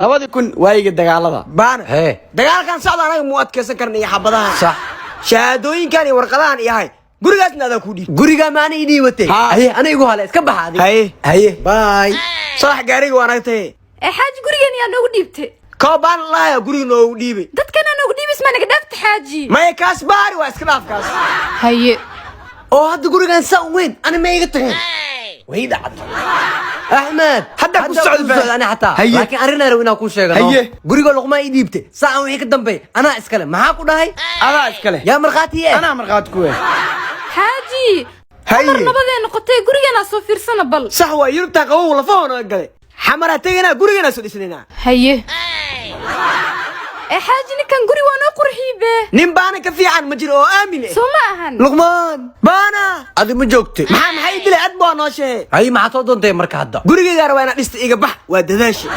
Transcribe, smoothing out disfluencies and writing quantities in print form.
2000 waayiga dagaalada. Baana. Hee. Dagaalkan socda anaga muu adkaysan karna iyo xabadahan. Sax. Shahaadooyinkan iyo warqadahan iyo hay gurigaasna adaa ku dhiib. Gurigaa maana ii dhiibatay? Haa. Haye, ana igu hale, iska baxa adiga. Haye. Haye, bye. Sadax gaariga waa naga tahe. Ee xaaji, gurigan yaa noogu dhiibtay? Koo baan lahaya guriga noogu dhiibay. Dadkana noogu dhiibis, maa naga dhaafta, xaaji? Maya, kaas baari waa, iska dhaaf kaas. Haye. Oo hadda gurigan saa u weyn ana ma iga tageen? Way dhacday, Axmed. Hadda ku socdo. Socdo ani xataa. Haye. Laakiin arrin aan rabo inaan kuu sheegano. Haye. Guriga Luqmaan ii dhiibtay, saacan wixii ka dambeey anaa iskale. Maxaa ku dhahay? Adaa iskale. Yaa markhaati eh? Anaa markhaati ku eh. Xaaji. Haye. Mar nabadee noqotay, guriganaa soo fiirsana bal. Sax waa, Yurubtaa qabow lafahoona galay, Xamaraa teganaa, guriganaa soo dhisnaynaa. Haye. Ee xaaji, ninkan guri waa noo qurxiyey be. Nin baana ka fiican ma jiro oo aamin eh. Soo ma ahan? Luqmaan. Baana. Adi ma joogtay? Maxay dilay? Ad baa noo sheegay. Haye, maxaad soo doontay marka hadda? Gurigaygaa rabaa inaad dhista, iga bax, waa dadaasha.